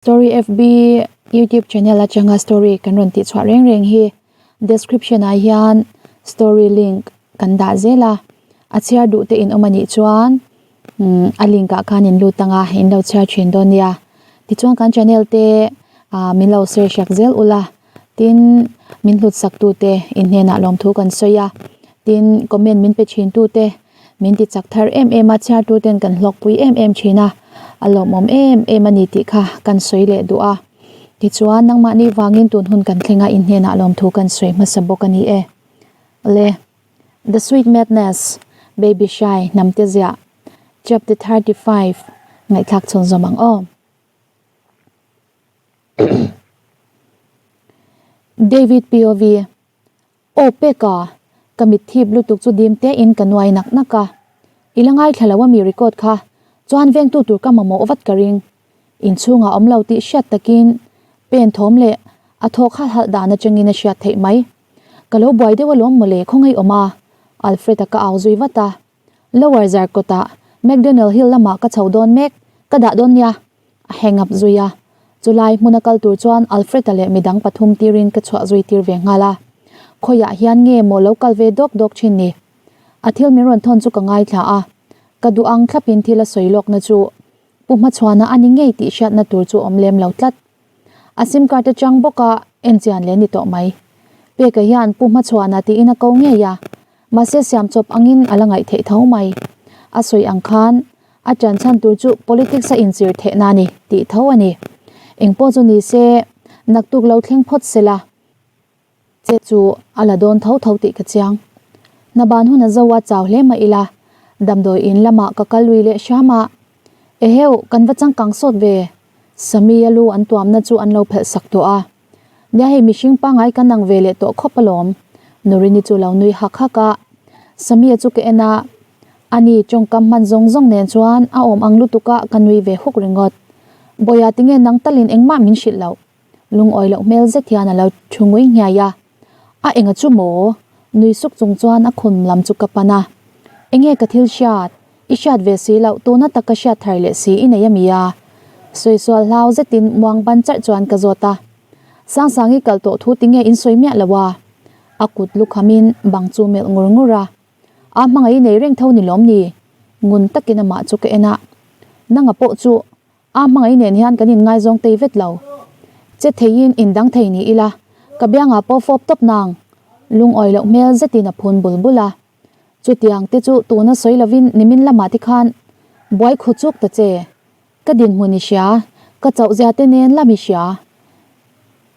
Story FB YouTube channel atanga story kan rawn tih chhuah reng reng hi description ah hian story link kan dah zel a, a chhiar duh te in awm a nih chuan umm a link ah khan in lut ang a in lo chhiar thin dawn nia. Tichuan kan channel te ah min lo share sak zel ula tin min hlut sak tu te in hnenah lawmthu kan sawi a, tin comment min pe thin tu te. Min ti chak thar em em a, chhiartu ten kan hlawkpui em em thin a, a lawmawm em em a ni tih kha kan sawi leh duh a. Tichuan, nangmahni vangin tun hun kan thleng a, in hnenah lawmthu kan sawi hmasa bawk a ni e. Le. The Sweet Madness, Baby Shy, Hnamte Ziah, Chapter 35, Ngaihthlak chhawn zawm ang aw. David POV. Aw peka, ka mit thip lutuk chu dim te in ka nuai nak nak a. I la ngaithla lo ami record kha, chuan vengtu tur ka mamawh vat ka ring. Inchhungah awm lo tih hriat takin pen thawm leh a thawk halh halh dan atangin a hriat theih mai. Ka lo buai deuh alawm mawle khawngaih awm a, Alfred-a ka au zui vat a. Lower Zarkawtah McDonald Hill lamah ka chho dawn mek, ka dah dawn nia. A hang up zui a, chulai hmuna kal tur chuan Alfred-a leh midang pathum tirin ka chhuah zui tir ve nghal a. Khawiah hian nge maw lo kal ve dawk dawk thin ni? A thil min rawn thawn chu ka ngaithla a, ka duh ang thlapin thil a sawi lawkna chu Pu Hmachhuana a ni ngei tih hriatna tur chu awm lem lo tlat. A sim card atang bawka enchian leh ni tawh mai. Peka hian Pu Hmachhuana tiin a ko ngei a, mahse siamchawp angin a la ngaih theih tho mai. A sawi ang khan a ṭan chhan tur chu politics a inchir theihna a ni tih tho a ni. Engpawh chu ni se, naktuk lo thleng phawt se la. Che chu a la dawn tho tho tih ka chiang. Hna ban hun a zo a chau hle mah ila, damdawi in lamah ka kal lui leh hram a. Eheu, kan va changkang sawt ve. Sami a lu an tuamna chu an lo phelh sak tawh a. Nia hei mihring pangngai kan ang ve leh tawh khawp alawm. Nurini chu lo nui hak hak a. Samia chu ka en a, ani tawngkam hman zawng zawng nen chuan a awm ang lutuk a ka nui ve huk ringawt. Bawiha tinge nang talin engmah min hrilh loh. Lungawi loh hmel zet hian a lo thu ngui nghiai a. A enga chu maw? Nui suk chung chuan a khum lam chu ka pan a. Enge ka thil hriat? I hriat ve si loh, tuna tak ka hriat thar leh si i nei a mi a? Sawi sual hlau zetin muang ban charh chuan ka zawt a. Sangsangi kal tawh thu tinge in sawi miah lo a? A kut lukhamin bang chu melh ngur ngur a. A hmangaih i nei reng tho ni lawm ni? Ngun takin amah chu ka en a. Nanga pawh chu A hmangaih nen hian kan inngaizawng tei vet lo. Che theiin indang thei ni ila, ka biangah pawh fawp tawp nang. Lungawi loh hmel zetin a phun bul bul a. Chutiang te chu tuna sawi lovin nimin lamah te khan buai khu chuk ta che. Ka dinhmun i hria, ka chauh zia te nen lam i hria.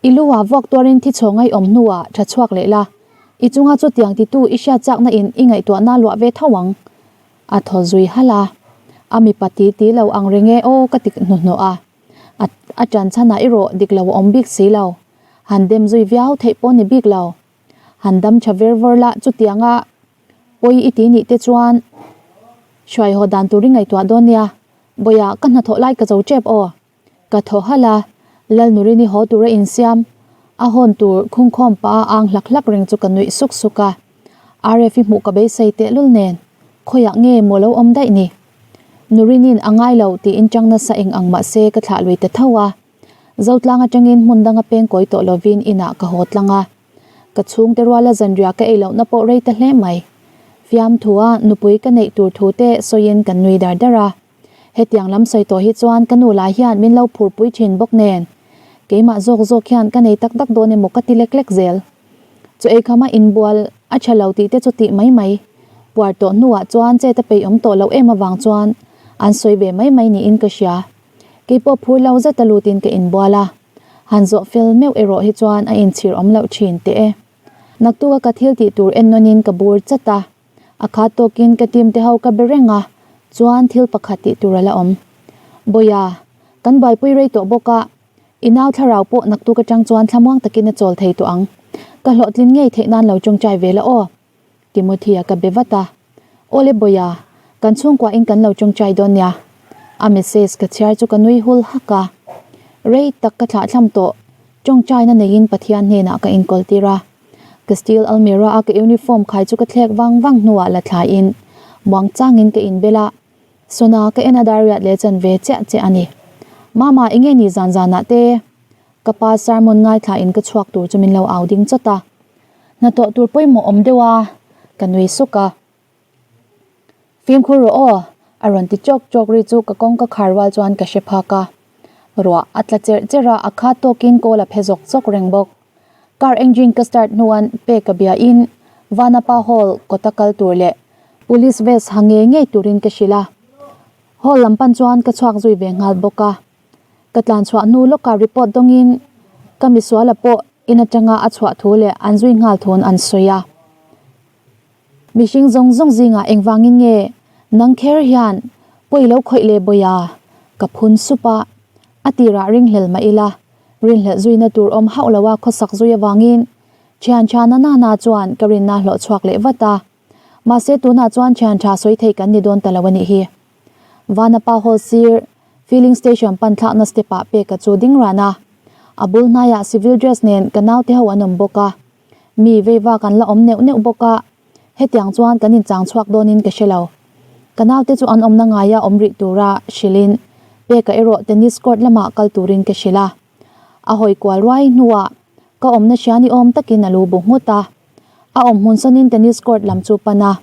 I lu ah vuak tuarin thi chhaw ngaihawm hnuah tha chhuak leh la, i chunga chutiang titu i hriat chakna in i ngaihtuahna luah ve tho ang. A thaw zui halh a, a mipa ti ti lo ang reng e aw ka ti hnuhnawh a. A a ṭan chhanah erawh dik lo a awm bik si lo. Han dem zui viau theih pawh ni bik lo. Han dam ṭha ver vawr la chutianga pawi i ti nih te chuan hruai haw dan tur i ngaihtuah dawn nia. Bawiah ka hnathawh lai ka zo ṭep aw. Ka thaw halh a, Lalnurini haw tur a insiam. A hawn tur khungkhawm pah a ang hlak hlak reng chu ka nuih suk suk a. RF i hmuh ka beisei tehlul nen, khawiah nge maw lo awm daih ni? Nurinin a ngai lo tiin chang nasa eng ang mah se ka thlah lui ta tho a. Zotlang atangin hmun danga peng kawi tawh lovin inah ka haw tlang a. Ka chhungte ruala zanriah ka ei lohna pawh rei ta hle mai. Fiamthua nupui ka neih tur thu te sawiin kan nui dar dar a. Hetiang lam sawi tawh hi chuan ka nu lah hian min lo phurpui thin bawk nen, keimah zawk zawk hian ka nei tak tak dawn emaw ka ti lek lek zel. Chu eikhama inbual a tha lo tih te chu tih mai mai. Puar tawh hnuah chuan chet a peih awm tawh loh em avang chuan an sawi ve mai mai niin ka hria. Keipawh phur lo zet a lutin ka inbual a, han zawh fel meuh erawh hi chuan a inchhir awm loh thin teh e. Naktuka ka thil tih tur en nawnin ka bur chat a. A khat tawkin ka team te ho ka be reng a, chuan thil pakhat tih tur a la awm. Bawiha, kan buaipui rei tawh bawk a, i nau thlarau pawh naktuk atang chuan thlamuang takin a chawl thei tawh ang. Ka hlawhtlin ngei theih nan lo tawngtai ve la aw. Timothy-a ka be vat a. Awle Bawiha, kan chhungkua in kan lo tawngtai dawn nia. A message ka chhiar chu ka nui hul hak a. Rei tak ka thlahthlam tawh, tawngtaina neiin Pathian hnenah ka inkawl tir a. Ka steel almirah a ka uniform khai chu ka thlek vang vang hnuah la thlaiin muang changin ka inbel a, Sona ka en a dar riat leh chan ve chiah chiah a ni. Mama, enge ni zan zanah te? Ka pa sermon ngaithla in ka chhuak tur chu min lo au ding chawt a. Hnathawh tur pawimawh awm deuh a, ka nui suk a. Fimkhur rawh aw, a rawn ti chawk chawk ri chu ka kawngka khar rual chuan ka hre phak a. Ruah a tla cherh cherh a, a khat tawkin kawl a phe zawk zawk reng bawk. Car engine ka start hnuan pek a bia in Vanapa Hall kawta kal tur leh Police vest ha ngei ngei turin ka hrilh a. Hall lam pan chuan ka chhuak zui ve nghal bawk a. Ka tlan chhuah hnu lawkah report dawngin ka misuala pawh in atanga a chhuah thu leh an zui nghal thun an sawi a. Mihring zawng zawng zingah engvangin nge nang kher hian pawi lo khawih leh bawi a? Ka phun sup a, a tirah ringhlel mah ila, rinhlelh zuina tur awm hauh lo a khawsak zui avangin thian tha na nana chuan ka rinna hlawh chhuak leh vat a. Mahse tunah chuan thian tha sawi thei kan ni dawn ta lo a nih hi. Vanapa Hall sir filling station pan thlakna step ah peka chu ding ran a, a bul hnaiah civil dress nen ka naute ho an awm bawk a. Mi veiva kan la awm neuh neuh bawk a, hetiang chuan kan inchang chhuak dawnin ka hre lo. Ka naute chu an awmna ngaia awm rih tura hrilhin Peka erawh tennis court lamah kal turin ka hrilh a. A hawi kual ruai hnuah ka awmna hria ni awm takin a lu bu nghut a. A awm hmun sawnin tennis court lam chu pan a.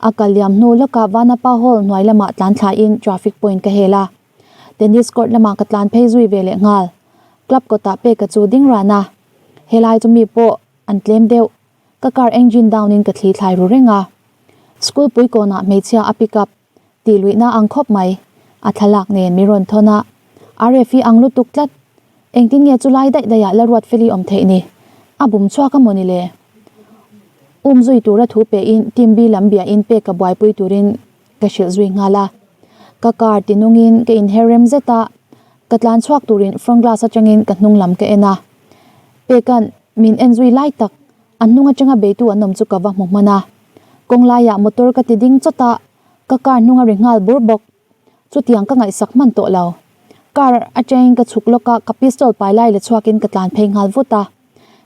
A kal liam hnu lawkah Vanapa Hall hnuai lamah tlan thlain traffic point ka hel a. Tennis court lamah ka tlan phei zui ve leh nghal. Club kawtah Peka chu ding ran a. Helai chu mi pawh an tlem deuh, ka car engine down in ka thli thlai ru reng a. School pui kawnah hmeichhia a pick up tih luihna ang khawp mai, a thlalak nen mi rawn thawn a, RF hi ang lutuk tlat. Engtin nge chu lai daih daih ah la ruat feli awm theih ni? A bum chhuak a maw ni le? Um zui tura thu pe in team B lam bia in pek ka buaipui turin ka hrilh zui nghal a. Ka car ti nungin ka inher rem zet a, ka tlan chhuak turin front glass atangin ka hnung lam ka en a. Peka'n min en zui lai tak, a hnung atanga beitu an awm chu ka va hmu hman a. Kawng laiah motor ka ti ding chawt a, ka car hnung a ri nghal bur bawk. Chutiang ka ngaihsak hman tawh lo. Car atangin ka chhuk lawk a, ka pistol pai lai la chhuakin ka tlan phei nghal vut a.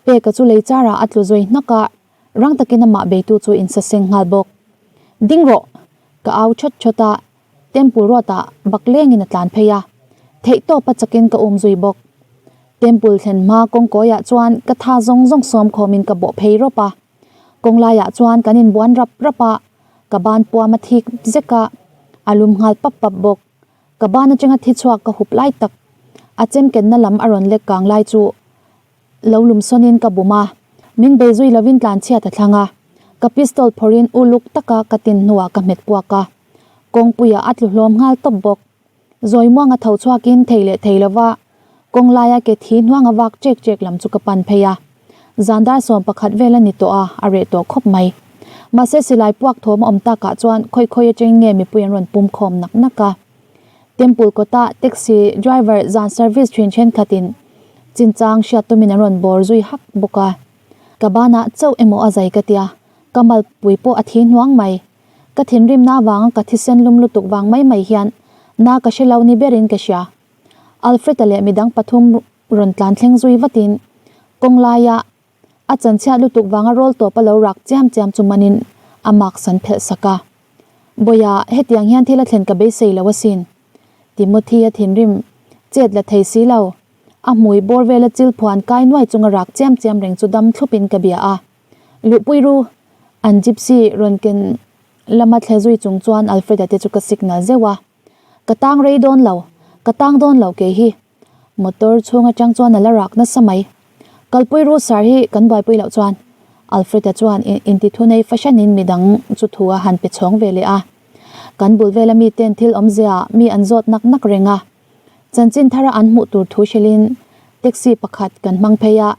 Peka chu lei char ah a tlu zui hnak a, rang takin amah beitu chu insaseng nghal bawk. Ding rawh! Ka au thawt thawt a, Temple road ah bak lengin a tlan phei a, theihtawp a chakin ka um zui bawk. Temple thlen hma kawngkawi ah chuan ka tha zawng zawng sawm khawmin ka bawh phei rawp a. Kawng laiah chuan kan inbuan rap rap a, ka ban puam a thik zek a, a lum nghal pap pap bawk. Ka ban atanga thi chhuak ka hup lai tak, a chem kenna lam a rawn lek kang lai chu Lo lum sawnin ka bum a, min bei zui lovin tlanchhiat a thlang a, ka pistol phawrhin uluk taka ka tin hnuah ka hmet puak a, kawngpuiah a tlu hlawm nghal tawp bawk. Zawi muanga tho chhuakin thei leh thei lova kawng laia ke thi hnuanga vak chek chek lam chu ka pan phei a, zan dar 11 vel a ni tawh a, a reh tawh khawp mai. Mahse silai puak thawm a awm takah chuan khawi khawi atangin nge mipui an rawn pum khawm nak nak a. Temple kawtah taxi driver zan service thin thenkhatin chinchang hriat tumin an rawn bawr zui hak bawk a. Ka banah chauh emaw a zai ka tia, ka malpui pawh a thi hnuang mai. Ka thinrimna avanga ka thisen lum lutuk vang mai mai hian na ka hre lo ni berin ka hria. Alfred-a leh midang pathum rawn tlan thleng zui vatin kawng laia a chanchhiat lutuk vanga rawl tawp a lo rak chiam chiam chu manin a mask an phelh sak a. Bawiha, hetiang hian thil a thlen ka beisei lo asin. Timothy a thinrim chet la thei si lo. A hmui bawr vela chil phuan kai nuai chunga rak chiam chiam reng chu dam thlupin ka bia a. Luhpui ru! An gypsy rawn ken lama thle zui chung chuan Alfred-a te chu ka signal zeuh a. Ka tang rei dawn lo, ka tang dawn lo kei hi. Motor chhung atang chuan a la rak nasa mai. Kalpui ru sar hi kan buaipui loh chuan Alfred-a chuan intithunei fahranin midang chu thu a han pe chhawng ve leh a. Kan bul vela miten thil awmzia mi an zawt nak nak reng a. Chanchin thara an hmuh tur thu hrilhin taxi pakhat kan hmang phei a.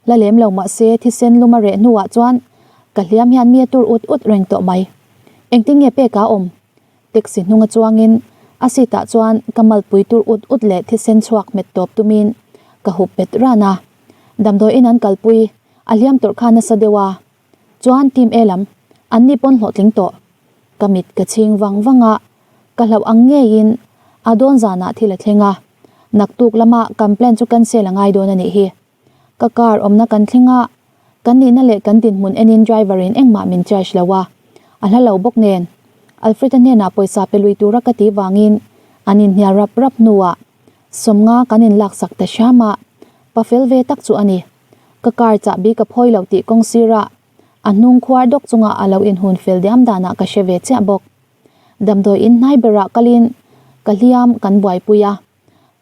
La lem lo mahse thisen lum a reh hnuah chuan ka hliam hian mi a tur ut ut reng tawh mai. Engtin nge pek a awm? Taxi hnunga chuangin a seat ah chuan ka malpui tur ut ut leh thisen chhuak hmet tawp tumin ka hup bet ran a. Damdawiin an kalpui a hliam tawrh kha nasa deuh a. Chuan team A lam an ni pawn hlawhtling tawh. Ka mit ka chhing vang vang a, ka hlauh ang ngeiin a dawn zanah thil a thleng a. Naktuk lama kan plan chu cancel a ngai dawn a nih hi. Ka car awmna kan thleng a, kan nihna leh kan dinhmun enin driver in engmah min charge lo a, a hla lo bawk nen. Alfred-a hnenah pawisa pe lui tura ka tih vangin an inhnial rap rap hnuah. 50 kan inlaksak ta hram a, pa fel ve tak chu a ni. Ka car chahbi ka phawi lo tih kawng sirah a hnung khuar dawk chunga a lo inhun fel diam danah ka hre ve chiah bawk. Damdawi in hnai berah kalin ka hliam kan buaipui a,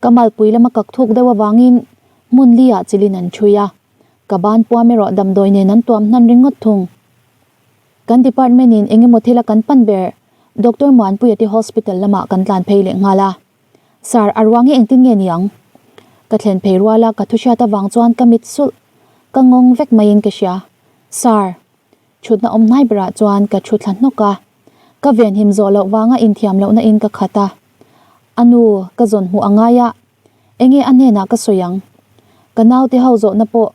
ka malpui lama kak thuk deuh avangin hmun li ah chilin an ṭhui a, ka ban puam erawh damdawi nen an tuam hnan ringawt thung. Kan department in eng emaw thila kan pan ber Doctor Muanpuia te hospital lamah kan tlan phei leh nghal a. Sir, a ruang hi engtin nge ni ang? Ka thlen phei rual a, ka thu hriat avang chuan ka mit sulh, ka ngawng vek maiin ka hria. Sir, thutna awm hnai berah chuan ka thu thla hnawk a, ka venhim zawh loh vanga inthiam lohna in ka khat a. A nu, ka zawn hmuh a ngai a, enge a hnenah ka sawi ang? Ka naute ho zawhna pawh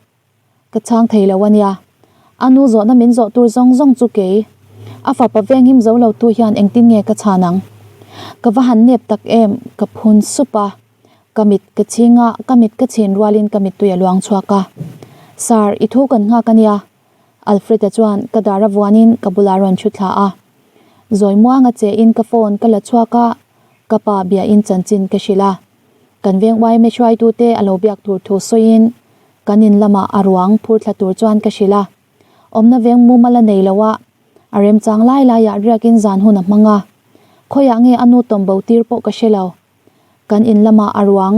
Ka chhang thei lo a nia. A nu zawhna min zawh tur zawng zawng chu kei. A fapa venghim zo lo tu hian engtin nge ka chhan ang? Ka va han nep tak em, ka phun sup a. Ka mit ka chhing a, ka mit ka chhin rualin ka mittui a luang chhuak a. Sir, i thu kan nghak a nia. Alfred-a chuan ka dar a vuanin ka bulah rawn chhu thla a. Zawi muanga che in ka phone ka la chhuak a, ka pa biain chanchin ka hrilh a. Kan veng yma hruaitute a lo biak tur thu sawiin Kan in lamah a ruang phur thla tur chuan ka hrilh a, awmna veng mumal a nei lo a, a remchang lai laiah riakin zan hun a hmang a, khawiah nge a nu tawm bo tir pawh ka hre lo. Kan in lamah a ruang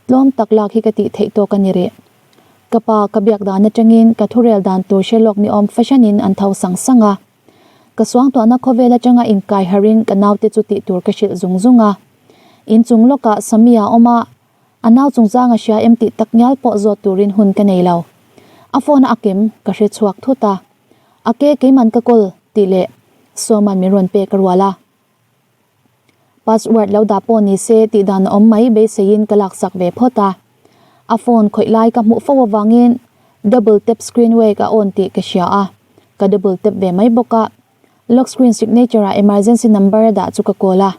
tlawm tak lak hi ka tih theih tawk a ni rih. Ka pa ka biak dan atangin ka thurel dan tur hre lawk ni awm fahranin an tho sang sang a. Ka suangtuahna khawvel atanga inkai harhin ka naute chu tih tur ka hrilh zung zung a. Inchung lawkah Samia a awm a, A nau chungchang a hria em tih tak ngial pawh zawt turin hun ka nei lo. A phone a a kem ka hre chhuak thut a. A ke keiman ka kawl tih leh Sawman min rawn pek a rual a. Password lo dah pawh ni se tih dan a awm mai beiseiin ka laksak ve phawt a. A phone khawih lai ka hmuh fo avangin double tap screen wake a on tih ka hria a, ka double tap ve mai bawk a. Lock screen signature ah emergency number a dah chu ka call a,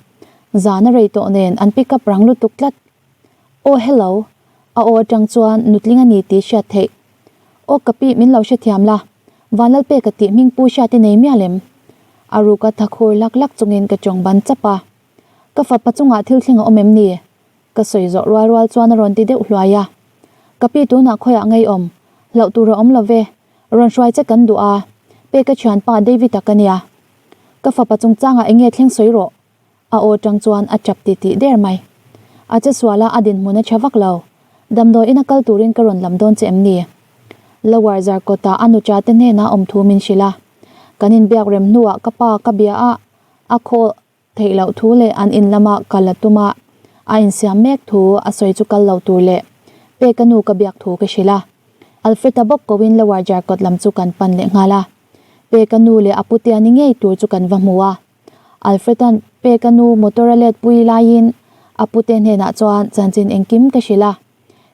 zan a rei tawh nen an pick up rang lutuk tlat. Aw hello, a aw atang chuan nutling a ni tih hriat theih. Aw ka pi min lo hrethiam la, Vanlalpeka tih hming pu hriat i nei mial em? A ruk a thakhur lak lak chungin ka tawng ban chap a. Ka fapa chungah thil thleng a awm em ni? Ka sawi zawh rual rual chuan a rawn ti deuh hluai a. Ka pi tunah khawiah ngeiawm, hlauh tur a awm lo ve, Rawn hruai che kan duh a, Peka thianpa David-a ka nia. Ka fapa chungchangah eng nge thleng sawi rawh? A aw tang chuan a tap ti tih der mai. A che sual a, a dinhmun a tha vak lo. Damdawi ina kal turin ka rawn lam dawn che em ni? Lower Zarkawtah a nucha te hnenah awm thu min hrilh a. Kan inbiak rem hnuah ka pa ka bia a, a khaw Theih loh thu leh an in lama kal a tum a, a insiam mek thu a sawi chu kal lo tur leh Peka nu ka biak thu ka hrilh a. Alfred-a bawk koin Lower Jarkawt lam chu kan pan leh nghal a. Peka nu leh a putea ni ngei tur chu kan va hmu a. Alfred-a'n Peka nu motor a let pui laiin a pute hnenah chuan chanchin engkim ka hrilh a.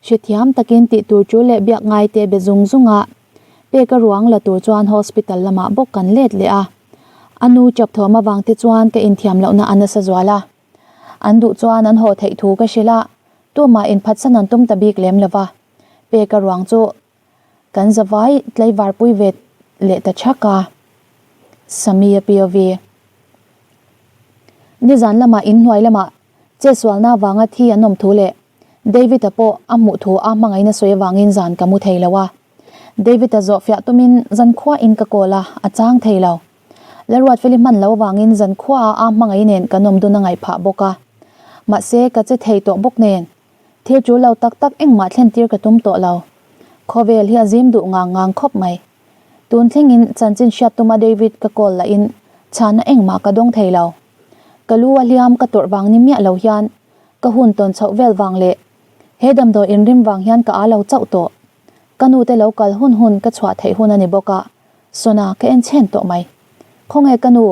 Hrethiam takin tih tur chu leh biak ngai te be zung zung a. Peka ruang la tur chuan hospital lamah bawk kan let leh a. A nu chap thawm avang te chuan ka inthiam lohna a nasa zual a. An duh chuan an haw theih thu ka hrilh a, tumah inphatsan an tum ta bik lem lo va. Peka ruang chu kan zavai tlaivar pui ve leh ta chhak a. Samia POV. Nizan lamah inhnuai lamah Chesualna avanga thi an awm thu leh David-a pawh a hmuh thu a hmangaihna sawi avangin zan ka mu thei lo a. David-a zawh fiah tumin zan khuain ka call a, a chang thei lo. Lalruatfeli hman lo avangin zan khuaah a hmangaih nen kan awm dun a ngaih phah bawk a. Mahse, ka che thei tawh bawk nen, thil tul lo tak tak engmah thlen tir ka tum tawh lo. Khawvel hi a zim duh ngang ngang khawp mai. Tun thlengin chanchin hriat tuma David ka call lahin chhana engmah ka dawng thei lo. Ka lu a hliam ka tawrh vang ni miah lo hian ka hun tawn chhoh vel vang leh he damdawi inrim vang hian ka aa lo chauh tawh. Ka nu te lo kal hun hun ka chhuah theih hun a ni bawk a, Sona ka en chhen tawh mai. Khawnge ka nu?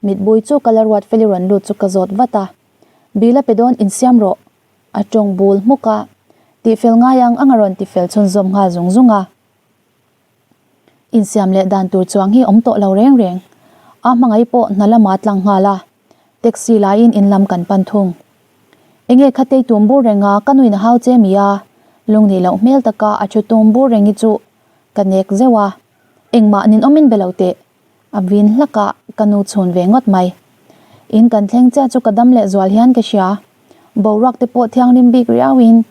Mitbui chu ka la ruat feli rawn lut chu ka zawt vat a. Bila pe dawn insiam rawh. A tawng bul hmuk a. Tihfel ngai ang ang a rawn tifel chhunzawm nghal zung zung a. Insiam leh dan tur chuang hi awm tawh lo reng reng. A hmangaih pawh hna lama tlang nghal a, taxi laiin in lam kan pan thung. Enge kha tei tum bur reng a, ka nuin a hau che mi a, lungnih loh hmel taka a thu tum bur reng hi chu ka nek zeuh a, engmah ninawmin be lo teh. A vin hlak a, ka nu chhun ve ngawt mai. In kan thleng chiah chu ka dam leh zual hian ka hria. Boruak te pawh thianghlim bik riauin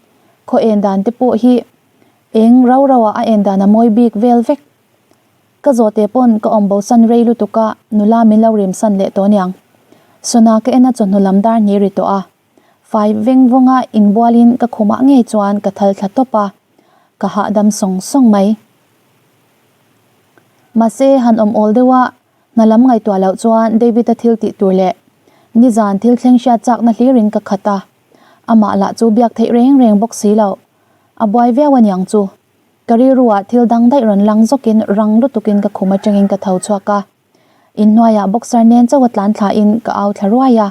khaw en dan te pawh hi eng rau rauah a en dan a mawi bik vel vek. Ka zawhte pawn ka awm bosan rei lutuk a, nula min lo rimsan leh tawh aniang. Sona ka en a chawhnu lam dar hnih ri tawh a. Fai veng vawnga inbualin ka khumah ngei chuan ka thal thla tawp a, ka hahdam sawng sawng mai. Mahse, han awm awl deuh a, hna lam ngaihtuah loh chuan David-a thil tih tur leh nizan thil thleng hriat chakna hlirin ka khat a, amah lah chu biak theih reng reng bawk si loh. A buai viau aniang chu. Ka rilruah thil dang daih rawn lang zawkin rang lutukin ka khum atangin ka tho chhuak a. Inhnuaiah boxer nen chauh a tlan thlain ka au thla ruai a.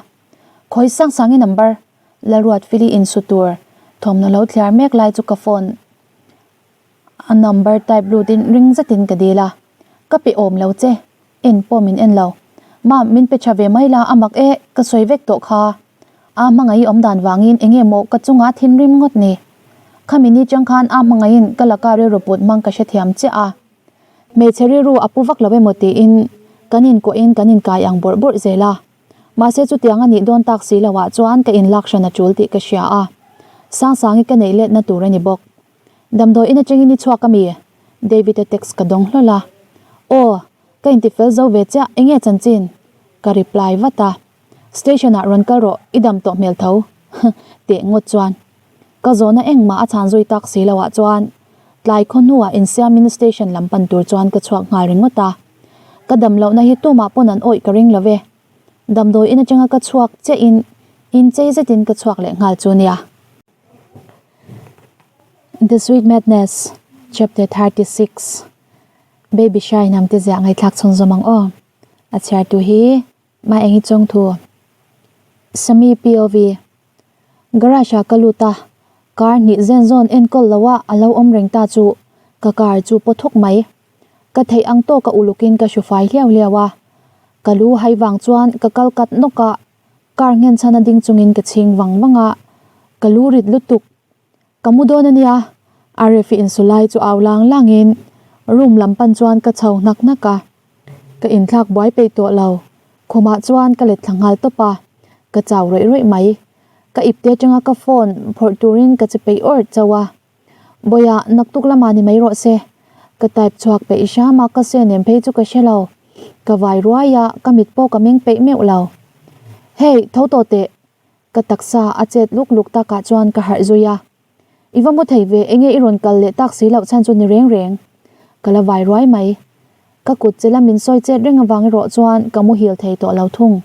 Khawi sang sangi number, Lalruatfili insu tur thawmhnaw lo thliar mek lai chu ka phone a number type lutin ring zetin ka dil a. Ka pe awm lo che, en pawh min en lo. Mam, min pe tha ve mai la, a mak e, ka sawi vek tawh kha. A hmangaih awm dan vangin enge maw ka chunga thinrim ngawt ni. Khami ni chang khan a hmangaihin ka laka rilru put hmang ka hrethiam chiah a. Hmeichhe rilru a pu vak lo emaw tiin kan inkuahin kan inkai ang bawrh bawrh zel a. Mahse chutiang a nih dawn tak si loah chuan ka inlak hran a tul tih ka hria a. Sangsangi ka neih letna tur a ni bawk. Damdawi in atangin i chhuak a mi? David-a text ka dawng hlawl a. Aw, ka intifel zo ve chiah, enge chanchin? Ka reply vat a. Station ah rawn kal rawh, i dam tawh hmel tho. Teh ngawt chuan. Ka zawhna engmah a chhan zui tak si loah chuan tlai khaw hnuah insiamin station lam pan tur chuan ka chhuak nghal ringawt a. Ka dam lohna hi tumah pawn an awih ka ring lo ve. Damdawi in atanga ka chhuak chiahin inchei zetin ka chhuak leh nghal chu nia. The Sweet Madness Chapter 36 Baby Shy Hnam te ziah ngaihthlak chhun zawm ang aw. A chhiartu hi Mah eng i chawng thu? Sami POV. Garage ah ka lut a, car hnih zen zawn enkawl lo a a lo awm reng ta chu ka car chu paw thuk mai. Ka theih ang tawk a uluk in ka hru fai hliau hliau a, ka lu hai vang chuan ka kal kat nawk a, car nghen chhan a ding chung in ka chhing vang vang a, ka lu rit lutuk. Ka mu dawn a nia, Arif-i insu lai chu au lang lang in room lam pan chuan ka chho hnak hnak a. Ka inthlak buai peih tawh lo, khumah chuan ka let thla nghal tawp a, ka chau rawih rawih mai. Ka ipte atanga ka phone phawrh turin ka che peih awrh chauh a. Bawiha, naktuk lamah ni mai rawh se. Ka type chhuak peih hram a, ka sen em phei chu ka hre lo. Ka vai ruai a, ka mit pawh ka meng peih meuh lo. Hey, tho tawh teh. Ka taksa a chet luk luk takah chuan ka harh zui a. I va mu thei ve, enge i rawn kal leh tak si loh chhan chu ni reng reng. Ka la vai ruai mai. Ka kut che la min sawi chet reng avang erawh chuan ka muhil thei tawh lo thung.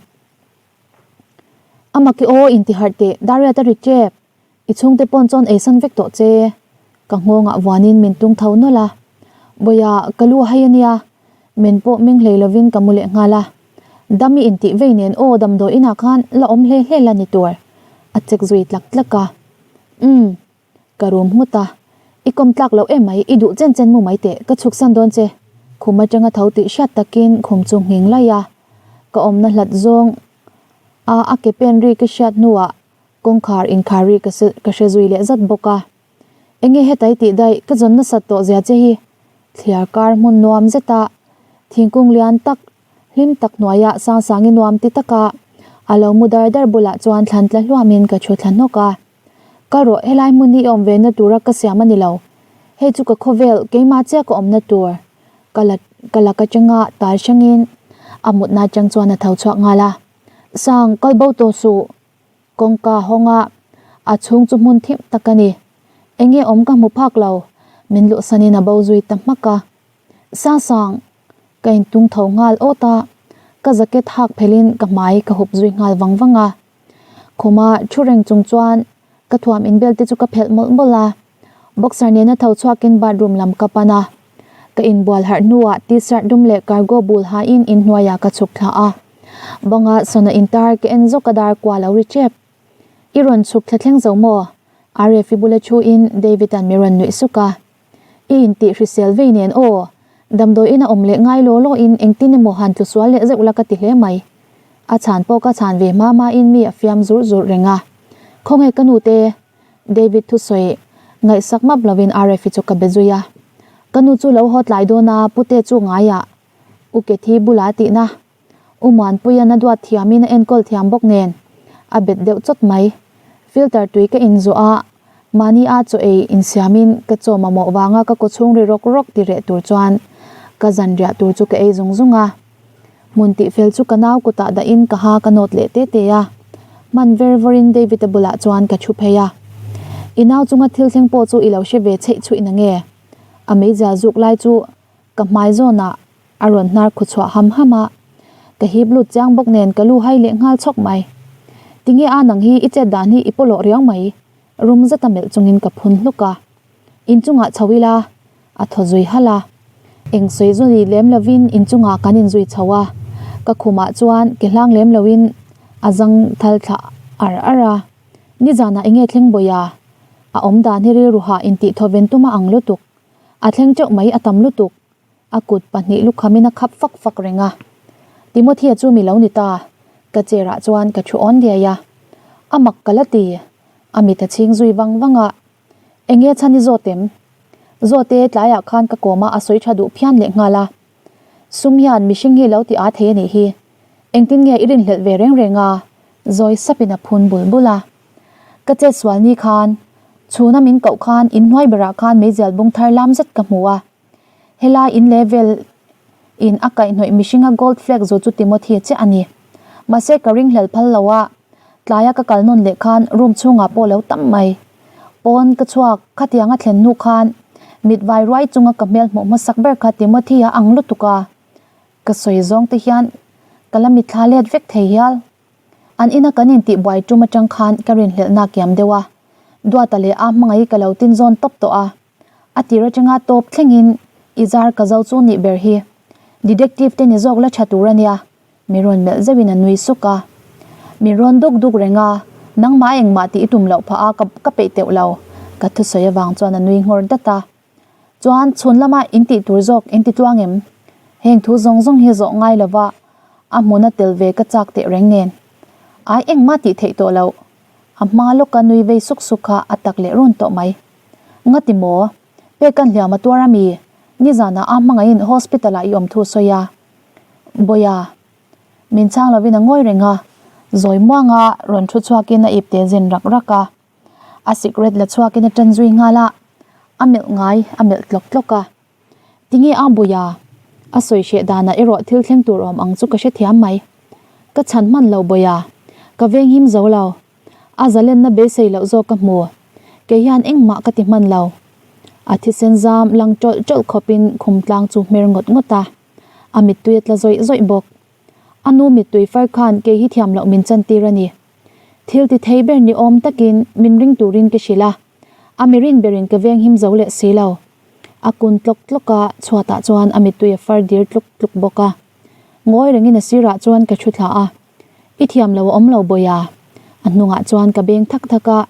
A maki aw inti harh teh, Dariat a ri tep. I chhungte pawn chuan eisan vek tawh che. Ka nghawngah vuanin min tung tho nawlh a. Bawiha, ka lu a hai a nia. Min pawh meng hlei lovin ka mu leh nghal a. Dam i intih vei nen aw damdawi inah khan la awm hle hle la ni tur. A chek zui tlak tlak a. Umm. Ka rum nghut a. I kawm tlak loh em mai, i duh chen chen mu mai teh, ka chhuksan dawn che. Khum atanga tho tih hriat takin khum chu nghing laih a. Ka awmna hlat zawng a a ke pen ri ka hriat hnuah kawngkhar inkhar ri ka ka hre zui leh zat bawk a. Enge hetai tih daih ka zawn nasat tawh zia che hi. Thliar kar hmun nuam zeta thingkung lian tak Hlim tak hnuaiah Sangsangi nuam ti taka a lo mu dar dar bulah chuan thlan tla hluamin ka thu thla hnawk a. Ka rawh, helai hmun hi i awm ve na tura ka siam a ni lo. Hei chu ka khawvel, keimah chiah ka awmna tur. Ka la ka lak atanga tal hrangin a mutna atang chuan a tho chhuak nghal a. Sang, kal bo tawh suh. Kawngka hawnga a chhung chu hmun thim tak a ni. Enge awm ka hmu phak lo, min luhsanin a bo zui ta hmak a. Sangsang! Ka intung tho nghal awt a, ka jacket hak phelhin ka hmai ka hup zui nghal vang vang a. Khuma thu reng chung chuan ka thuam inbel te chu ka phelh mawlh mawlh a. Boxer nena tho chhuakin bathroom lam ka pan a. Ka inbual harh hnuah t-shirt dum leh cargo bul hain inhnuaiah ka chhuk thla a. Banga sawna intar ka en zawk a dar kua lo ri tep. I rawn chhuk thla thleng zo maw? Aref i bula thuin David-a'n mi rawn nuih suk a. I intih hrisel vei nen aw, damdawi in a awm leh ngai law law in engtin emaw han tlu sual leh zeuh la ka ti hle mai. A chhan pawh ka chhan ve hma hma in mi a fiam zurh zurh reng a. Khawnge ka nu te? David thusawi ngaihsak map lo in Aref-i chu ka be zui a. Ka nu chu lo haw tlai dawn a, pute chu ngaiah U Kethi bula tihna. U Muanpuia'n a duat thiamin a enkawl thiam bawk nen a bet deuh chawt mai. Filter tui ka inzawh a, mahni a chaw ei insiamin ka chaw mamawh vanga ka kawchhung ri rawk rawk ti reh tur chuan ka zanriah tur chu ka ei zung zung a. Hmun tihfel chu ka nau kutah dahin ka ha ka nawt leh te te a. Hman ver vawrin David-a bulah chuan ka thu phei a. I nau chunga thil thleng pawh chu i lo hre ve chheih chhuih na nge? A meizial zuk lai chu ka hmai zawnah a rawn hnar khu chhuah ham ham a. Ka hip lut chiang bawk nen ka lu hai leh nghal chhawk mai. Tinge a nang hi i chet dan hi i pawlawh riau mai? Rum zeta melh chungin ka phun hluk a. Inchungah chho ila A thaw zui halh a. Eng sawi zui lem lovin inchungah kan inzui chho a, ka khumah chuan ke hlang lem loin a zang thal thlah ar ar a. Nizanah enge thleng bawi a? A awm dan hi rilru hah intih thaw ven tuma ang lutuk. A thleng teuh mai a tam lutuk. A kut pahnih lukhamin a khap fak fak reng a. Timothy-a chu mi lo ni ta. Ka chair ah chuan ka thu awn diai a. A mak ka la ti. A mit a chhing zui vang vang a. Enge chhan i zawt em? Zawte tlaiah khan ka kawm a, a sawi tha duh phian leh nghal a. Sum hian mihring hi lo ti aa thei a nih hi. Engtin nge i rinhlelh ve reng reng a? Zawi sapin a phun bul bul a. Ka chet sual ni khan, chhuna min koh khan inhnuai berah khan meizial bung thar lam zet ka hmu a. Helai in level in a kaihhnawih mihringa gold flag zu chu Timothy chiah a ni. Mahse ka ringhlel phal lo a, tlaia ka kal nawn leh khan room chhungah pawh lo tam mai. Pawn ka chhuak khatiang a thlen hnu khan mit vai ruai chunga ka hmel hmuh hmasak ber kha Timothy a ang lutuk a, ka sawi zawng te hian ka la mitthla let vek thei hial. An ina kan intih buai tum atang khan ka rinhlelhna kiam deuh a, Duata leh a hmangaih ka lo tin zawn tawp tawh a. A tir atanga tawp thlengin i zar ka zo chu nih ber hi. Detective te ni zawk la tha tur a nia, mi rawn melh zeuhin a nui suk a. Min rawn duk duk reng a, nangmah engmah tih i tum loh phah a ka ka peih teuh lo, ka thusawi avang chuan a nui nghawr dat a. Chuan chhun lama in tih tur zawk in ti tluang em? Heng thu zawng zawng hi zawh ngai lova a hmuna tel ve ka chak teh reng nen. Ai engmah tih theih tawh loh. A hma lawka nui vei suk suk kha a tak leh run tawh mai. Nga ti maw? Pek kan hliam a tuar a mi? Nizanah a hmangaihin hospital ah i awm thu sawi a. Bawiha, min chhang lovin a ngawi reng a, zawi muanga rawn thu chhuakin a ipte zin rak rak a. A cigarette la chhuakin a tan zui nghal a, a melh ngai a melh tlawk tlawk a. Tinge a Bawiha? A sawi hreh danah erawh thil thleng tur awm ang chu ka hrethiam mai. Ka chhan hman lo Bawiha, ka venghim zo lo. A zalenna beisei loh zawk ka hmu. Kei hian engmah ka ti hman lo. A thisen zam lang tawlh tawlh khawpin khum tlang chu hmer ngawt ngawt a. A mittui a tla zawih zawih bawk. A nu mittui far khan kei hi thiam loh min chantir a ni. Thil ti thei ber ni awm takin min ring turin ka hrilh a. A mirin berin ka venghim zo leh si lo. A kun tlawk tlawk a, chhuatah chuan a mittui a far dir tluk tluk bawk a. Ngawi rengin a sirah chuan ka thu thla a. I thiam lo a awm lo Bawiha. A hnungah chuan ka beng thak thak a,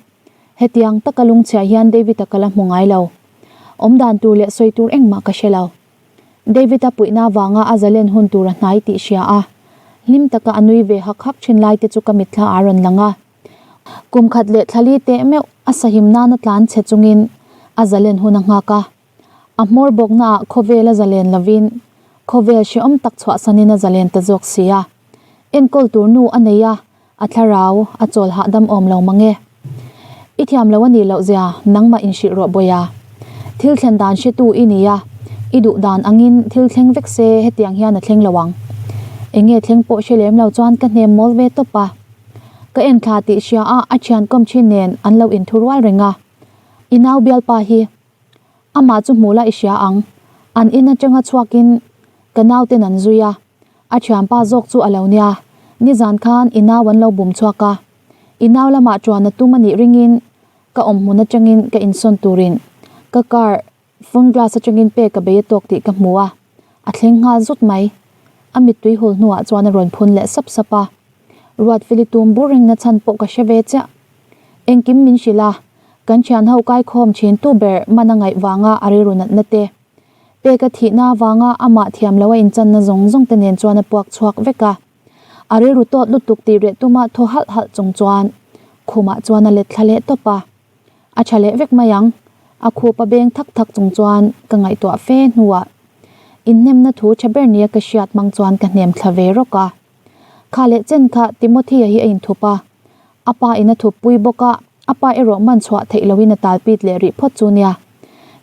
hetiang taka lungchhia hian David-a ka la hmu ngai lo. Awm dan tur leh sawi tur engmah ka hre lo. David-a puihna vanga a zalen hun tur a hnai tih hria a, hlim taka a nui ve hak hak thin lai te chu ka mitthla a rawn lang a. Kum khat leh thlali teh meuh a sahim nana tlan chhe chungin a zalen hun a nghak a. A hmawr bawknaah khawvel a zalen lovin khawvel hrehawm tak chhuahsanin a zalen ta zawk si a. Enkawl tur nu a nei a, a thlarau a chawl hahdam awm lo mang e. I thiam lo a nih loh zia nangmah inhrilh rawh Bawiha. Thil thlen dan hretu i ni a, i duh dan angin thil thleng vek se hetiang hian a thleng lo ang. Enge thleng pawh hre lem lo chuan ka hnem mawl ve tawp a. Ka en thla tih hria a a thian kawm thin nen an lo inthu rual reng a. I nau bialpa hi amah chu hmuh la i hria ang. An in atanga chhuakin ka nauten an zui a. A thianpa zawk chu a lo nia, nizan khan i nau an lo bum chhuak a, i nau lamah chuan a tum a nih ringin ka awm hmun atangin ka insawn turin ka car front glass atangin pek a bei a tawk tih ka hmu a, a thleng nghal zut mai. A mittui hul hnuah chuan a rawn phun leh sap sap a, Ruatfeli tum bur reng na chhan pawh ka hre ve chiah. Engkim min hrilh a, kan thian ho kaikhawm thin tu ber man a ngaih vanga a rilru natna te. Peka thihna avanga amah thiam lo a inchanna zawng zawng te nen chuan a puak chhuak vek a. A rilru tawt lutuk tih reh tuma thaw halh halh chung chuan khumah chuan a let thla leh tawp a. A tha leh vek mai ang. A khup a beng thak thak chung chuan ka ngaihtuah fe hnuah inhnemna thu tha ber nia ka hriat hmang chuan ka hnem thla ve rawk a. Kha leh chen kha Timothy-a hi a inthup a. A pa in a thup pui bawk a. A pa erawh man chhuah theih loin a tal pit leh rih phawt chu nia.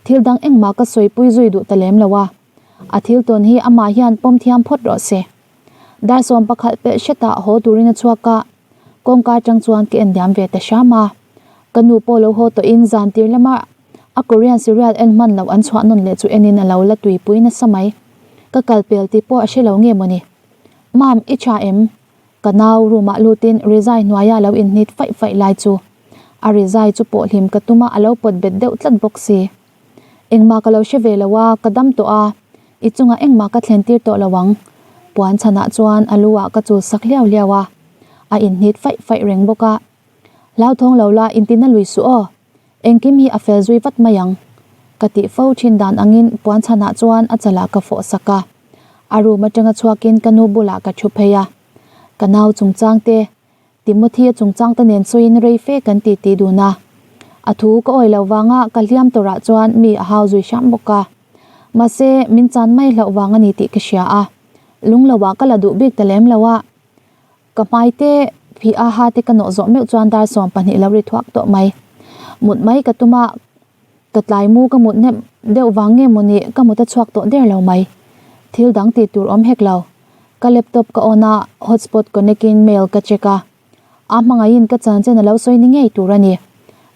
Thil dang engmah ka sawipui zui duh ta lem lo a. A thil tawn hi amah hian pawm thiam phawt rawh se. Dar sawm pakhat pelh hretah haw turin a chhuak a, kawngka atang chuan ka en diam ve ta hram a. Ka nu pawh lo haw tawhin zan tir lama a Korean serial en hman loh an chhuah nawn leh chu enin a lo la tuipui nasa mai. Ka kal pel tih pawh a hre lo nge mawni. Mam, i tha em? Ka nau room ah lutin rizai hnuaia lo inhnit faih faih lai chu a rizai chu pawh hlim ka tum a, a lo pawt bet deuh tlat bawk si. Engmah ka lo hre ve lo a, ka dam tawh a, i chungah engmah ka thlen tir tawh lo ang. Puan chhanah chuan a lu ah ka chul sak hliau hliau a, a inhnit faih faih reng bawk a. Hlauthawng lo la intina lui suh aw, engkim hi a fel zui vat mai ang. Ka tih fo thin dan angin puan chhanah chuan a chalah ka fawh sak a. A room atanga chhuakin ka nu bulah ka thu phei a, ka nau chungchang te, Timothy-a chungchang te nen sawiin rei fe kan ti ti dun a. A thu ka awi lo vanga ka hliam tawrah chuan mi a hau zui hram bawk a. Mahse, min chan mai hlauh vang a ni tih ka hria a, lung loah ka la duh bik ta lem lo a. Ka hmai te, phih aha te ka nawh zawh meuh chuan dar 12 lo ri thuak tawh mai. Mut mai ka tum a. Ka tlai mu ka mut hnem deuh vang nge maw ni ka mut a chhuak tawh der lo mai. Thil dang tih tur awm hek lo. Ka laptop ka on a, hotspot connect in mail ka check a. A hmangaihin ka chanchin a lo sawi ni ngei tur a ni.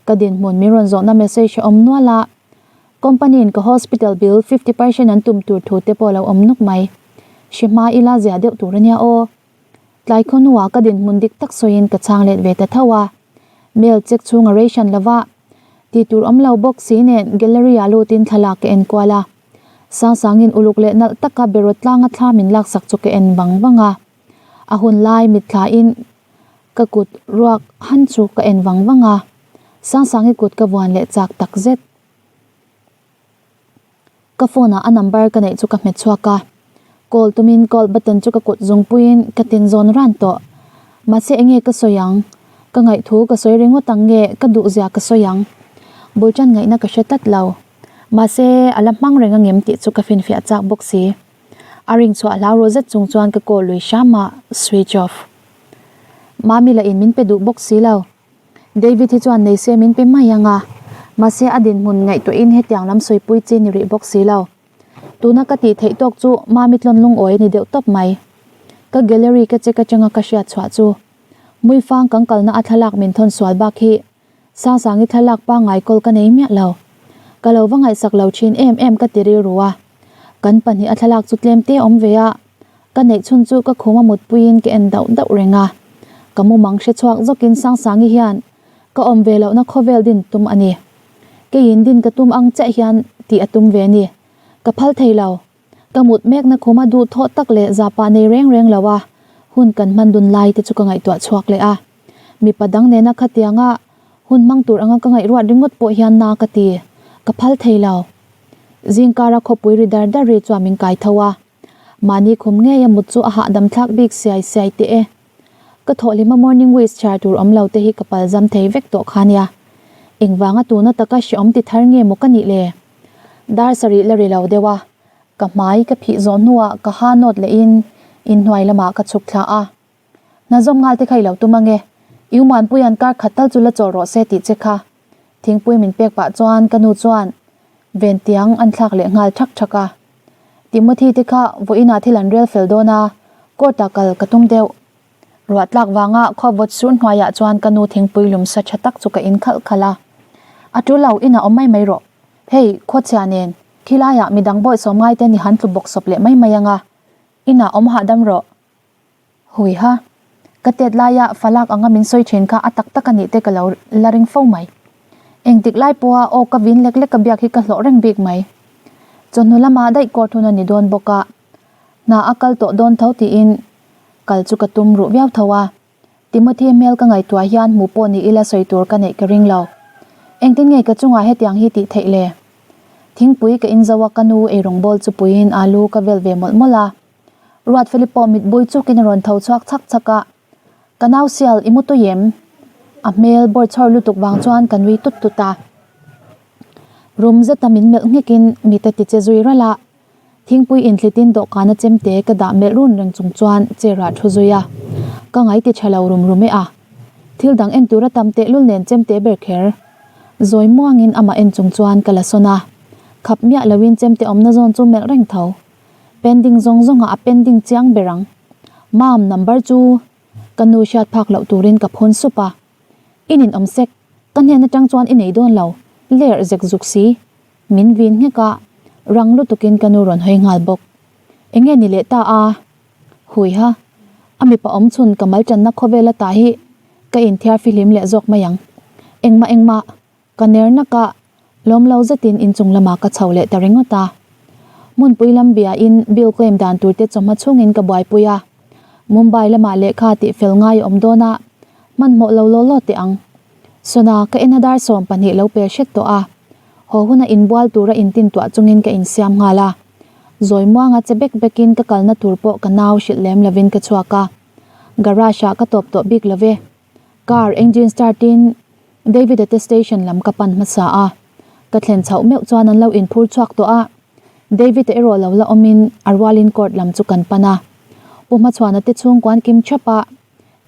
Ka dinhmun min rawn zawhna message a awm nual a. Company in ka hospital bill 50% an tum tur thu te pawh a lo awm nuk mai. Hri hma ila zia deuh tur a nia aw. Tlai khaw hnuah ka dinhmun dik tak sawiin ka chhang let ve ta tho a. Mail check chhung a ration lova tih tur awm lo bawk si nen gallery ah lutin thlalak ka en kual a. Sangsangin uluk leh nalh taka berawt tlanga thla min laksak chu ka en vang vang a. A hun lai mitthlain ka kut ruak han chu ka en vang vang a. Sangsangi kut ka vuan leh chak tak zet. Ka phone ah a number ka neih chu ka hmet chhuak a, call tumin call button chu ka kut zungpuiin ka tin zawn ran tawh. Mahse enge ka sawi ang? Ka ngaihthu ka sawi ringawt ang nge ka duhzia ka sawi ang? Bul tan ngaihna ka hre tlat lo. Mahse a la hmang reng angem tih chu ka finfiah chak bawk si. A ring chhuah hlau ru zet chung chuan ka call lui hram a, switch off. Mami lah in min pe duh bawk si lo. David hi chuan nei se min pe mai ang a, mahse a dinhmun ngaihtuahin hetiang lam sawipui chi ni rih bawk si lo. Tuna ka tih theih tawk chu Mami tlawn lungawi a ni deuh tawp mai. Ka gallery ka check atanga ka hriat chhuah chu Muifang kan kalna a thlalak min thawn sual bak hi Sangsangi thlalak pangngai kawl ka nei miah lo. Ka lo va ngaihsak lo thin em em ka ti rilru a. Kan pahnih a thlalak chu tlem te awm ve a, Ka neih chhun chu ka khum a mutpuiin ka en dauh dauh reng a, ka mumang hre chhuak zawkin Sangsangi hian ka awm ve lohna khawvel din tum a ni. Keiin din ka tum ang chiah hian tih a tum ve ni. Ka phal thei lo. Ka mut mekna khum a duh thawh tak leh zahpah nei reng reng lo a, hun kan hman dun lai te chu ka ngaihtuah chhuak leh a. Mipa dang nena khatianga hun hmang tur anga ka ngaihruat ringawt pawh hian na ka ti. Ka phal thei lo. Zingkara khawpui ri dar dar ri chuan min kai tho a. Mahni khum ngei a mut chu a hahdam thlak bik siai siai teh e. Ka thawhhlima morning wish chhiar tur awm lo te hi ka pal zam thei vek tawh kha nia. Engvanga tuna taka hreawm ti thar nge maw ka nih le? Dar sarih la ri lo deuh a, ka hmai ka phih zawh hnuah ka ha nawt lehin inhnuai lamah ka chhuk thla a. Hna zawm nghal te kha i lo tum ange, i umanpuia'n kar khat tal chu la chawl rawh se tih che kha. Thingpui min pek pah chuan ka nu chuan Ventiang an thlak leh nghal thak thak a. Timothy te kha vawiinah thil an rel fel dawn a, court ah kal ka tum deuh. Ruah tlak vanga khaw vawt sur hnuaiah chuan ka nu thingpui lum sa tha tak chu ka in khalh khalh a. A tul lo, inah awm mai mai rawh. Hei, khuachhia nen, khilaiah midang bawihsawm ngai te ni han tlu bawk sawp leh mai mai ang a. Inah awm hahdam rawh. Hui ha. Ka tet laia falak anga min sawi thin kha a tak tak a nih te ka lo la ring fo mai. Engtik lai pawha aw ka vin lek lek ka biak hi ka hlawh reng bik mai. Chawhnu lama daih court hun a ni dawn bawk a, hna a kal tawh dawn tho tiin kal chu ka tum ruh viau tho a. Timothy hmel ka ngaihtuah hian hmuh pawh ni ila sawi tur ka neih ka ring lo. Engtin nge ka chungah hetiang hi tih theih le? Thingpui ka inzo a ka nu eirawngbawl chu puiin alu ka vel ve mawlh mawlh a. Ruatfeli pawh mitbui chukin a rawn tho chhuak chhak chhak a, Ka nau sial i mu tui em? A hmel bawr chhawr lutuk vang chuan ka nui tut tut a. Rum zeta min melh nghekin mite ti che zui ralh a, thingpui inthlitin dawhkana chemte ka dah melh run reng chung chuan chair ah thu zui a, ka ngai ti tha lo rum rum e a. Thil dang en tura tam tehlul nen chemte ber kher. Zawi muangin amah en chung chuan ka la sawn a. Khap miah loin chemte awmna zawn chu melh reng tho. Pending zawng zawngah a pending chiang ber ang. Mam, number chu ka nu hriat phak loh turin ka phun sup a. I ninawm sek, ka hnen atang chuan i nei dawn lo, ler zek zuk si. Min vin nghek a, rang lutukin ka nu rawn hawi nghal bawk. Enge ni leh ta a? Hui ha, a mipa awm chhun ka mal tanna khawvel ata hi ka inthiar fihlim leh zawk mai ang. Engmah engmah, ka ner nak a, lawm lo zetin inchung lamah ka chho leh ta ringawt a. Hmunpui lam biain bill claim dan tur te chawhma chhungin ka buaipui a. Mumbai lamah lehkha tih fel ngai a awm dawn a, hmanhmawh lo law law teh ang. Sona, ka en a dar 12 lo pel hret tawh a. Haw huna inbual tura intintuah chungin ka insiam nghal a. Zawi muanga che bek bekin ka kalna tur pawh ka nau hrilh lem lovin ka chhuak a. Garage ah ka tawp tawh bik love. Car engine start in David-a te station lam ka pan hmasa a. Ka thlen chhoh meuh chuan an lo inphur chhuak tawh a. David-a erawh lo la awmin a rualin court lam chu kan pan a. Pu Hmachhuana te chhungkuan kim thap a.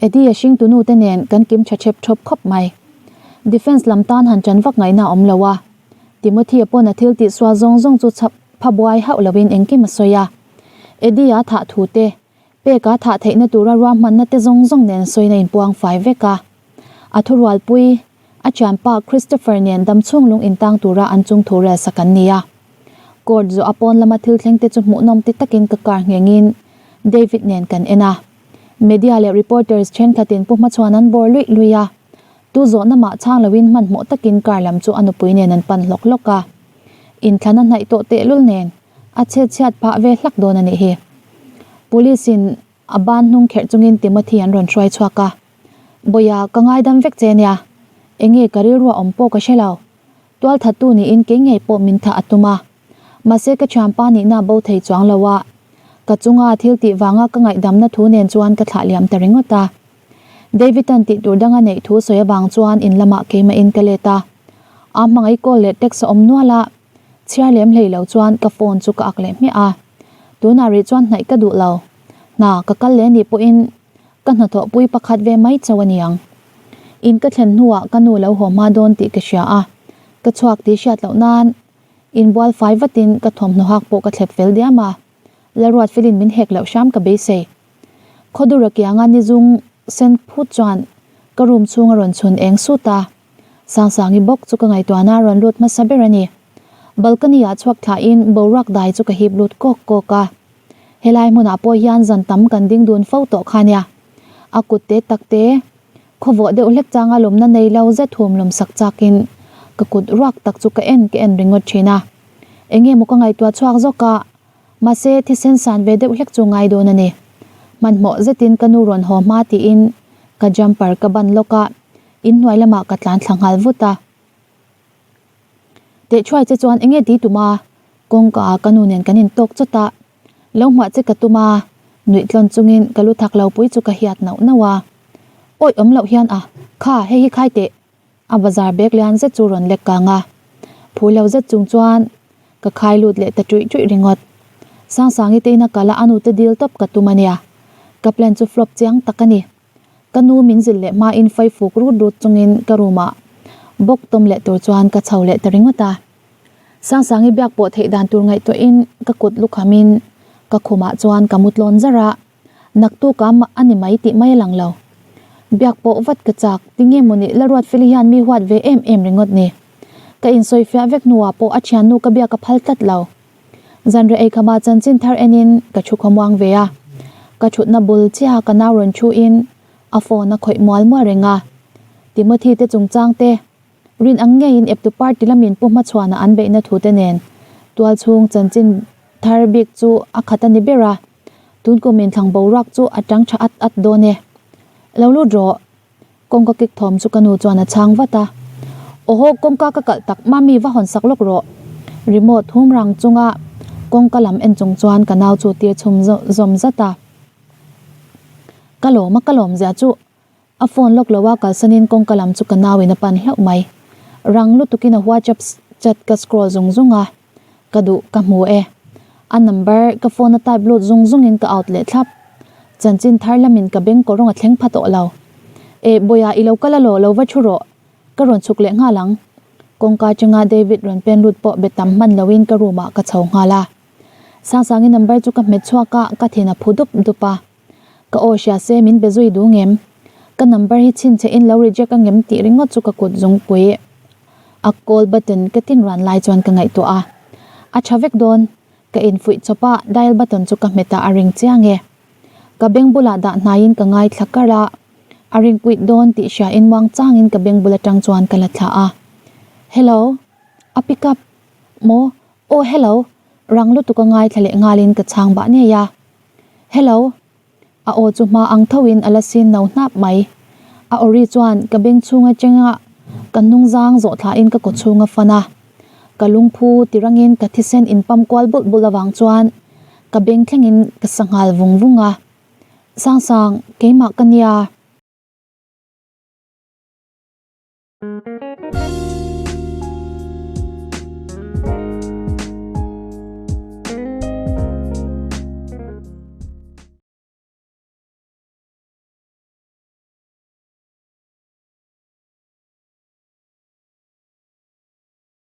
Eddie-a hringtunu te nen kan kim tha thep thawp khawp mai. Defence lam tan han ṭan vak ngaihna a awm lo a. Timothy-a pawn a thil tih sual zawng zawng chu chhap pha buai hauh loin engkim a sawi a. Eddie-a thah thu te, peka thah theihna tura ruahmanna te zawng zawng nen sawina inpuang fai vek a. A thurualpui, a thianpa Christopher nen damchhung lung intang tura an chung thu rel sak an ni a. Court zawh a pawn lama thil thleng te chu hmuhnawm ti takin ka car nghengin David nen kan en a. Media leh reporters thenkhatin Pu Hmachhuan an bawr luih luih a, tu zawhna mah chhang loin hmanhmawh takin car lam chu a nupui nen an pan hlawk hlawk a. Inthlan a hnaih tawh tehlul nen a chhetchhiat phah ve hlak dawn a nih hi. Police in a ban hnung kherh chungin Timothy an rawn hruai chhuak a. Bawia, ka ngaidam vek che nia. Enge ka rilru a awm pawh ka hre lo. Tualthattu niin kei ngei pawh min thah a tum a. Mahse ka thianpa nihna a bo thei chuang lo a. Ka chunga thil tih vanga ka ngaihdamna thu nen chuan ka thlah liam ta ringawt a. David-a'n tih tur danga neih thu sawi avang chuan in lamah keimahin ka let a. A hmangaih call leh text a awm nual a. Chhiar lem hlei lo chuan ka phone chu ka ak leh hmiah a. Tunah rih chuan hnaih ka duh lo. Hna ka kal leh nih pawhin ka hnathawhpui pakhat ve mai chauh a niang. In ka thlen hnuah ka nu lo haw hma dawn tih ka hria a. Ka chhuak tih hriat loh nan inbual fai vatin ka thawmhnaw hak pawh ka thlep fel diam a. Lalruat felin min hek loh hram ka beisei. Khawdura kianga nizung sen phut chuan ka room chhung a rawn chhun eng sut a. Sangsangi bawk chu ka ngaihtuahna a rawn lut hmasa ber a ni. Balcony ah chhuak thlahin boruak dai chu ka hip lut kawk kawk a. Helai hmunah pawh hian zan tam kan ding dun fo tawh kha nia. A kut te tak te, khawvawh deuh hlek changa lawmna nei lo zet hum lawm sak chakin ka kut ruak tak chu ka en ka en ringawt thin a. Enge maw ka ngaihtuah chhuak zawk a, mahse thisen san ve deuh hlek chu ngai dawn a ni. Hmanhmawh zetin ka nu rawn haw hma tiin ka jumper ka ban lawk a, inhnuai lamah ka tlan thla nghal vut a. Teh thuai che chuan enge ti tum a? Kawngka ah ka nu nen kan intawk chawt a, lo hmuah che ka tum a, nuih tlawn chungin ka lu thak lo pui chu ka hiat nauh nauh a. Awih awm loh hian a, kha hei hi khai teh! A bazar bag lian zet chu rawn lek kang a, phu lo zet chung chuan ka khai lut leh ta ṭuih ṭuih ringawt. Sangsangi te ina kal a a nute dil tawp ka tum a nia, ka plan chu flop chiang tak a ni. Ka nu min zilh leh hmain fai fuk rut rut chungin ka room ah bawk tawm leh tur chuan ka chho leh ta ringawt a. Sangsangi biak pawh theih dan tur ngaihtuahin ka kut lukhamin ka khumah chuan ka mu tlawn zar a, naktuk a mah a ni mai tih mai a lang lo. Biak pawh vat ka chak, tinge maw nih Laruatfeli hian mi huat ve em em ringawt ni. Ka insawifiah vek hnuah pawh a thiannu ka biak a phal tlat lo. Zanriah eikhama chanchin thar enin ka thu khawmuang ve a, ka thutna bul chiaha ka nau rawn thuin a phone a khawih mual mual reng a. Timothy te chungchang te, rin ang ngeiin eptu party lamin Pu Hmachhuana an beihna thu te nen tual chhung chanchin thar bik chu a khat a ni ber a, tun kum inthlang boruak chu a tang tha at at dawn e. Lo lut rawh. Kawngka kik thawm chu ka nu chuan a chhang vat a. Awhaw, kawngka ka kalh tak, mami va hawn sak lawk rawh. Remote hum rang chunga kawngka lam en chung chuan ka nau chu tir chhum zawm zat a. Ka lawm a, ka lawm zia chu. A phone lawk lo a kalsanin kawngka lam chu ka nau in a pan hlauh mai. Rang lutukin a WhatsApp chat ka scroll zung zung a. Ka duh, ka hmu e. A number ka phone a type lut zung zungin ka out leh thlap. Chanchin thar lamin ka beng kawrawng a thleng pha tawh lo. Eh, Bawiha i lo kal alaw, lo va thu rawh. Ka rawn chhuk leh nghal ang. Kawngka atanga David rawn pen lut pawh be tam hman loin ka room ah ka chho nghal a. Sangsangi number chu ka hmet chhuak a, ka thin a phu dup dup a. Ka aw hria se min be zui duh ngem? Ka number hi chhinchhe in lo reject a ngem tih ringawt chu ka kut zungpui a call button ka tin ran lai chuan ka ngaihtuah a. A tha vek dawn. Ka infuih chawp a, dial button chu ka hmet a, a ring chiang e. Ka beng bulah dah hnaiin ka ngaithla kar a, a ring kuit dawn tih hria in muang changin ka beng bul atang chuan ka la thla a. Hello. A pick up. Maw? Aw hello. Rang lutuk a ngaithla leh nghalin ka chhang bah ngei a. Hello. A aw chu hma ang tho in a la sin no hnap mai. A aw ri chuan ka beng chhung atanga ka hnung zang zawh thla in ka kaw chhung a fan a. Ka lungphu tirangin ka thisen in pam kual bulh bulh avang chuan ka beng thlengin ka sa nghal vung vung a. Sangsang, keimah ka nia.